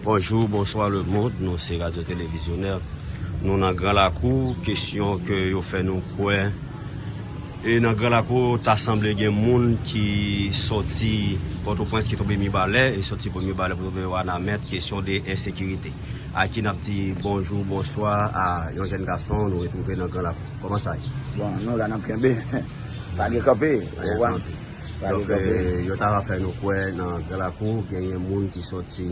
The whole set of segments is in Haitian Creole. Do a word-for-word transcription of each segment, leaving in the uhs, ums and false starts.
Bonjou, bonswa lemonn, nou se Radyo Televizyonè. Nou nan Gran Lakou, kesyon ke yo fè nou kwè. E nan Gran Lakou, ta sanble gen moun ki sòti Pòtoprens, ki tonbe Mibalè, e sòti pou Mibalè pou tonbe Wanament, kesyon de ensekirite. A ki n ap di bonjou, bonswa a yon jèn gason nou retwouve nan Gran Lakou. Kòman sa ye? Bon, nou la n ap kenbe. Pa gen kanpe, ou konprann? Pa gen Donk, kanpe. Eh, yo ta va fè nou kwè nan Gran Lakou, genyen moun ki sòti,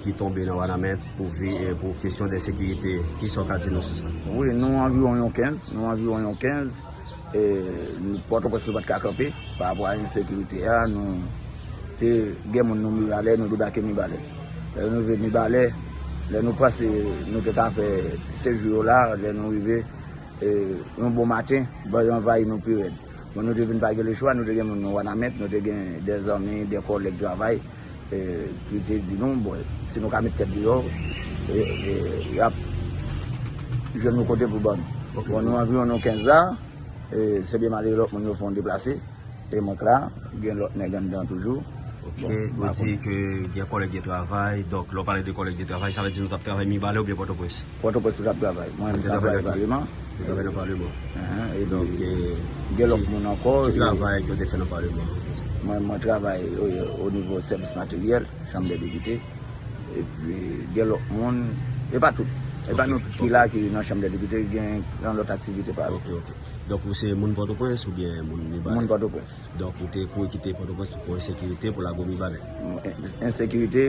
ki tonbe nan Wanament pou vi, eh, pou kesyon de sekirite. Kisa w ka di nou sou sa? Wi, nou anviwon yon kenz, nou anviwon yon kenz. E, Pòtoprens nou pa t ka kanpe pa rapò a ensekirite a. Nou te gen moun nou Mibalè, nou debake Mibalè. Lè nou rive Mibalè, lè nou panse nou te ka fè sejou yo la, lè nou rive, e, yon bon maten, bandi anvayi nou pi rèd. Bon, nou te vin pa gen lechwa, nou te gen moun nou Wanament, nou te gen de zanmi, de kòlèg travay, e, ki te di nou, bon, si nou ka met tèt deyò, e, e, y ap jwenn nou kote pou ban nou. Ok. Bon, nou anviwon nou kenz la, e, se byen malere lòt moun yo fè yon deplase, e mwen k la, gen lòt nèg anndan toujou. Ok, ou di ke gen kòlèg de travay, donk lè w pale de kòlèg de travay, sa vle di nou t ap travay Mibalè oubyen Pòtoprens? Pòtoprens nou t ap travay. Mwen menm se anplwaye paleman. Ou travay nan paleman. Enhen, epi gen lòt moun ankò. Ki travay ke w te fè nan paleman? Mwen, mwen travay o, o nivo sèvis materyèl, chanm dè depite. Epi gen lòt moun, e pa tout. E pa nou tout ki la ki nan chanm dè depite, gen yon lòt aktivite pa yo. Ok, ok. Donk ou se moun Pòtoprens oubyen moun Mibalè? Moun Pòtoprens. Donk ou te kouri kite Pòtoprens pou ensekirite pou lage w Mibalè? En-, ensekirite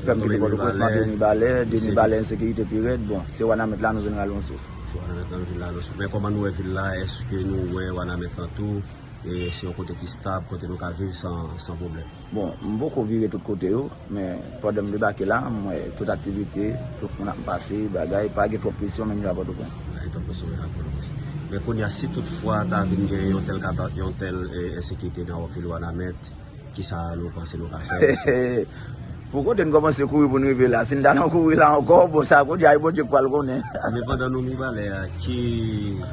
fè m kite Pòtoprens, m antre Mibalè, de Mibalè ensekirite pi rèd. Bon, se Wanament la nou vin rale yon souf. Se Wanament la nou vin rale yon souf. Men kòman nou wè vil la? Èske nou wè Wanament lan tou? E se yon kote ki stab, kote nou ka viv san, san pwoblèm? Bon, m poko vire tout kote yo, men pandan m debake la, m wè tout aktivite, tout moun ap pase, bagay, pa gen twòp presyon menm jan Pòtoprens. Pa gen twòp presyon menm jan Pòtoprens. Men kounye a, si toutfwa ta vin gen yon tèl kata-, yon tèl, eh, ensekirite nan vil Wanament, kisa nou panse nou ka fè? Pou kote n kòmanse kouri pou n rive la, si n ta nan kouri la ankò, bon, sa kounye a, e Bondye k pral konnen. Men pandan nou Mibalè a, ki,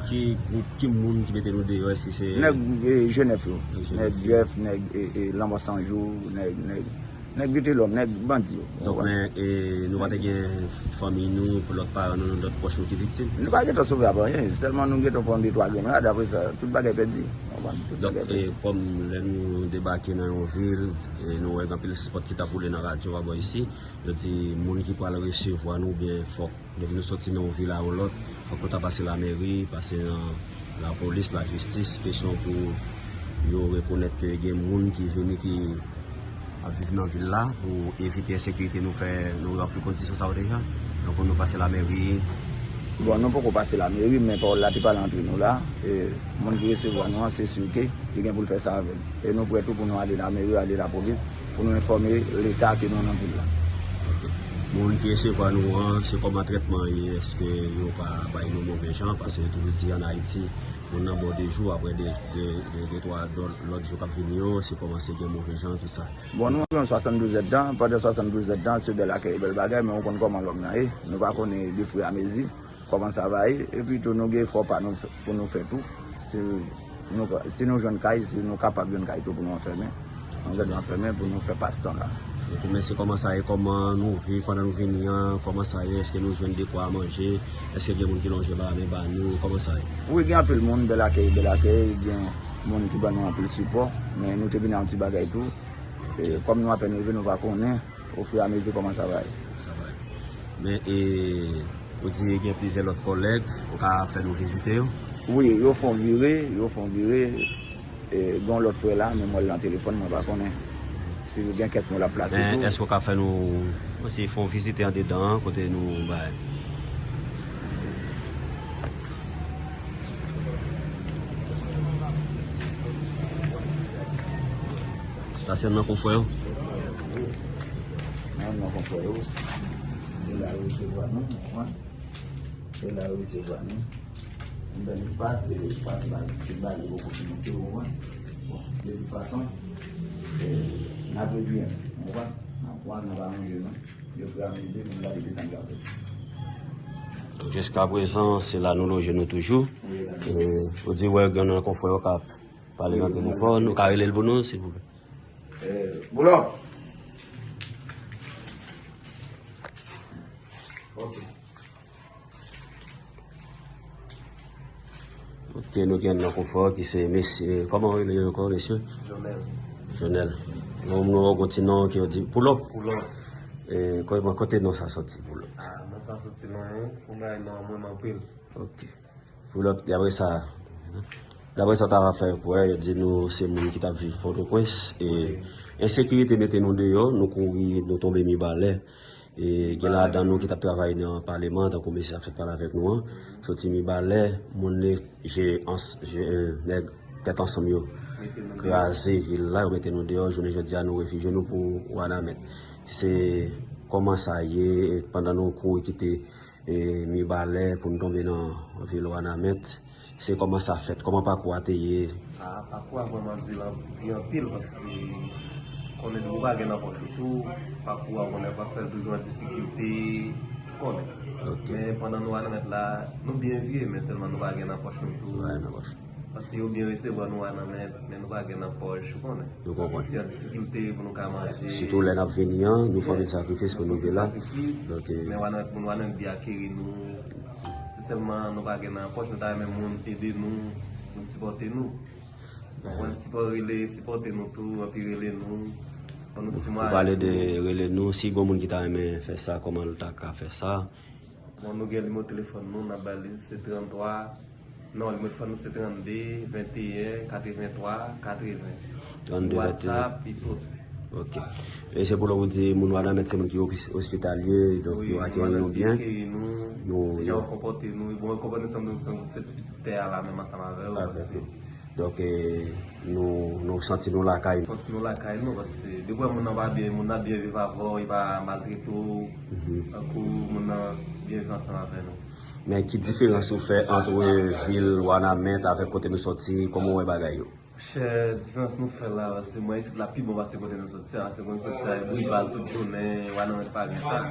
ki gwoup, ki moun ki mete nou deyò, èske se nèg, eh, Jenèf yo. Nèg Jenèf yo. Nèg Jèf, nèg, eh, eh, Lanmò San Jou, nèg, nèg, nèg Vitelòm, nèg bandi yo. Donk, men, eh, nou pa te gen fanmi nou, lòt paran nou, lòt pwòch nou ki viktim? Nou pa gentan sove ap anyen, sèlman nou gentan pran de twa grenn rad, apre sa, tout bagay pèdi. Ou konprann? Tout bagay pèdi. Donk, eh, kòm lè nou debake nan yon vil, eh, nou wè gen anpil spòt ki t ap woule nan radyo pa bò isi, yo di moun ki pral resevwa nou byen fòk depi nou sòti nan yon vil a yon lòt, fòk nou ta pase lamèri, pase nan lapolis, lajistis, kesyon pou yo rekonèt ke gen moun ki vini ki ap viv nan vil la pou evite ensekirite nou fè nou ranpli kondisyon sa yo deja. Donk nou pase lamèri. Bon, nou poko pase lamèri, men pawòl la te pale antre nou la. E, moun ki resevwa nou an, se si ke li gen pou l fè sa avè n. E nou prè tou pou nou ale lamèri, ale lapolis, pou nou enfòme Leta ke nou nan vil la. Ok. Moun ki resevwa nou an, se kòman trètman ye? Èske yo pa bay nou move jan? Paske yo toujou di ann Ayiti, moun nan ba w de jou, apre de, de, de, de twa dò-, lòt jou k ap vini yo, se kòmanse gen move jan, tout sa. Bon, nou anviwon swasanndouz èdtan. Pandan swasanndouz èdtan, se bèl akèy, bèl bagay, men ou konn kòman lòm nan ye. Nou pa konnen de fwi a mezi kòman sa va ye. Epi tou, nou gen efò pa nou fè, pou nou fè tou. Si nou, si nou jwenn kay, si nou kapab jwenn kay tou pou nou anfèmen, nou gade anfèmen pou nou fè pastan la. Ok, men se kòman sa ye, kòman nou viv pandan nou vini an, kòman sa ye, èske nou jwenn dekwa manje, èske gen moun ki lonje ba men ba nou, kòman sa ye? Wi, gen anpil moun, bèl akèy, bèl akèy, gen moun ki ban nou anpil sipò, men nou te vini a yon ti bagay tou. E, kòm nou apèn rive, nou pa konnen ofiramezi kòman sa va ye. Sa va ye. Men, e, ou di gen plizyè lòt kòlèg, ou ka fè nou vizite yo? Wi, yo fè yon vire, yo fè yon vire. E, gen yon lòt frè la, men m wè l nan telefòn, mwen pa konnen si l gen kèk mo l ap plase tou. Men, èske ou ka fè nou osi fè yon vizite andedan an, kote nou bay? Sa se nan konfrè yo? Nan, nan konfrè yo. E la yo resevwa nou, ou konprann? E la yo resevwa nou. Yon bèl espas, e pa tout bagay, tout bagay poko fin monte, ou konprann? Bon, de tout fason, e, n ap reziyen nou, ou konprann? N ap pran, n ap aranje nou. Yo fè amezi pou n gade kisa n ka fè. Jiskaprezan, se la nou loje nou toujou. Wi, la. E, ou di, wè, gen nan konfrè yo k ap pale nan telefòn. Ou ka rele l pou nou, silvouplè? E, Boulò! Ok. Ok, nou gen nan konfò ki se mesye, kòman w rele l ankò, mesye? Jonel. Jonel. Non, nou wè w gon ti non ki yo di Poulòp. Poulòp. E, kò-, kote non sa sòti, Poulòp? Ah, non sa sòti non, yon bagay non mwen anpil. Ok. Poulòp, daprè sa, daprè sa w ta fè kwè, yo di nou se moun ki t ap viv Pòtoprens, e ensekirite mete nou deyò, nou kouri, nou tonbe Mibalè. E gen ladan nou ki t ap travay nan paleman, tankou mesye ap sot pale avèk nou an, soti Mibalè, moun ne je ans-, je, eh, nèg tèt ansanm yo kraze vil la, yo mete nou deyò, jounen jodi a nou refijye nou pou Wanament. Se kòman sa ye, pandan nou kouri kite e, Mibalè pou n tonbe nan vil Wanament. Se kòman sa fèt, kòman pakou a te ye? Ah, pakou a vrèman di, di anpil, paske konnen depi w pa gen nan pòch ou tou, pakou a konnen w ap fè l toujou an difikilte, konnen. Ok. Men pandan nou Wanament la, nou byen viv, men sèlman nou pa gen nan pòch nou tou. Paske yo byen resevwa nou Wanament, men nou pa gen nan pòch, ou konnen. Nou konprann. Se an difikilte pou nou ka manje. Sitou lè n ap vini an, nou fè anpil sakrifis pou nou rive la. Donk, eh, men Wanament, moun Wanament byen akeri nou. Se sèlman nou pa gen nan pòch, nou ta renmen moun ede nou, moun sipòte nou. Konprann, sipò rele, sipòte nou tou, anpi rele nou. Ban nou ti mwayen. Ou pale de rele nou, si gon moun ki ta renmen fè sa, kòman l ta ka fè sa? Bon, nou gen nimewo telefòn nou, n ap ba li, se tranntwa, non, nimewo telefòn nou se trannde, venteyen, katrevenntwa, katreven. Trannde, venteyen. WhatsApp, e tout. Ok. E se pou lè ou di moun Wanament se moun ki os-, ospitalye, donk yo akèyi nou byen. Wi, Wanament byen akèyi nou. Nou, jan yo konpòte nou, bon, yo konpòte nou sanm, sanm se ti pitit tè a la menm ansanm avè yo, paske Donk, eh, nou, nou santi nou lakay nou. Santi nou lakay nou, paske depi w wè moun nan pa byen, moun nan byen viv avè w, li pa maltrete w, tankou moun nan byen viv ansanm avè nou. Men ki diferans ou fè ant vil Wanament avèk kote nou sòti, kòman w wè bagay yo? Monchè, diferans nou fè la, paske mwen isit la pi bon pase kote nou sòti a, paske kote nou sòti a, e bri bal tout jounen, Wanament pa gen sa.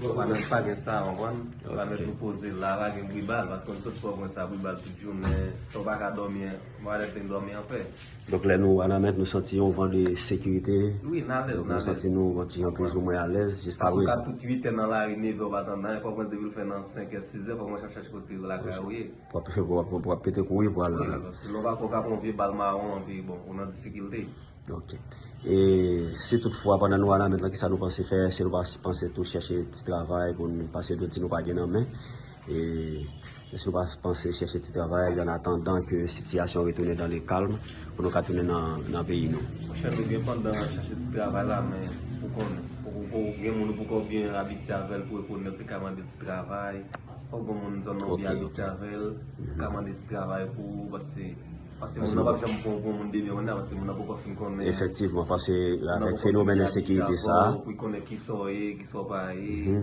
Wanament pa gen sa, w konprann? Wanament nou poze la, pa gen bri bal, paske kote nou sòti Pòtoprens la, bri bal tout jounen, sa w pa ka dòmi, Mwen alèz te dòmi anpè. Donk, lè nou Wanament, nou santi yon van de sekirite. Wi, n alèz, n alèz. Donk, nou santi nou yon ti jan plis ou mwen alèz jiska prezan. Paske w ka tout uit è nan lari, neve w pa tann anyen, Pòtoprens depi l fè nan senk è, sis è, fòk w mèt ap chèche kote lakay ou ye. W ap, w ap, w ap pete kouri pou al. Wi, paske lè w pa, w ka pran yon vye bal mawon, anpi, bon, ou nan difikilte. Ok. E si toutfwa, pandan nou Wanament lan, kisa nou panse fè? Si nou pa panse tou chèche ti travay pou nou, paske nou di nou pa gen nan men. E si nou pa panse chèche ti travay, an atandan ke sitiyasyon retounen dans le calme, pou nou ka tounen nan, nan peyi nou? Monchè, nou gen pandan chèche ti travay la, men ou konnen, ou, ou, ou gen moun ou poko byen abitye avè l pou rekonèt li ka mande ti travay. Fòk gon moun zòn nan ou byen abitye avè l, ou ka mande ti travay pou ou, paske, paske moun nan p ap janm pran w pou yon moun de byen, konnen, paske moun nan poko fin konnen. Efektivman, paske avèk fenomèn ensekirite sa, pou l konnen kisa w ye, kisa w pa ye.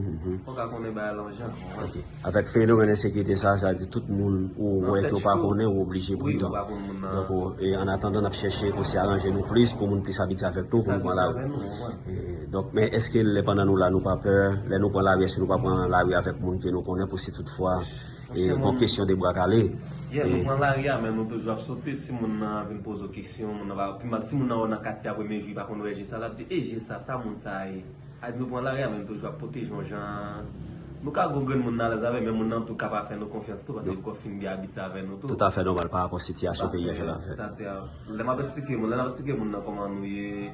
Fòk w ka konnen bagay lan jan, ou konprann? Ok. Avèk fenomèn ensekirite sa, sa di tout moun ou wè ke w pa konnen, ou oblije pridan. Wi, ou pa konn moun nan. Donk, ou, e, an atandan, n ap chèche pou se aranje nou plis, pou moun plis abitye avèk nou, pou nou pran lari. E, donk, men èske lè pandan nou la, nou pa pè, lè nou pran lari, èske nou pa pran lari avèk moun ke nou konnen pou si toutfwa, e, gon kesyon de bwa kale? Yeah, nou pran lari a, men nou toujou ap sote. Si moun nan vin poze w kesyon, moun nan pa, pi mal, si moun nan wè w nan katye a premye jou, li pa konn wè je sa, l ap di, "E je sa, sa moun sa a ye?" A di nou pran lari a, men nou toujou ap pwoteje yon jan. Nou ka gon grenn moun n alèz avè, men moun nan tou ka pa fè nou konfyans tou, paske li poko fin byen abitye avè nou tou. Toutafè nòmal pa rapò sitiyasyon peyi a jan l ap fèt. Lè m ap eksplike moun, lè n ap eksplike moun nan kòman nou ye,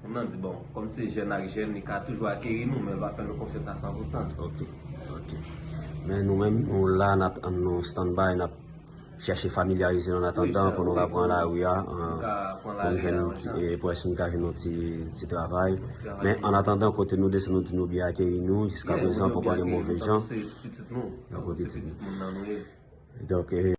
moun nan di, bon, kòm se jèn ak jèn, li ka toujou akeri nou, men l pa fè nou konfyans a san pou san. Ok, ok. Men nou menm, nou la, n ap, nou stand by, n ap chèche familyarize nou an atandan pou nou ka pran lari a, pou nou jwenn yon ti, e, pou èske nou ka jwenn yon ti, ti travay. Men an atandan, kote nou desann, nou di nou byen akeyi nou, jiska prezan, poko gen move jan. Donk, e,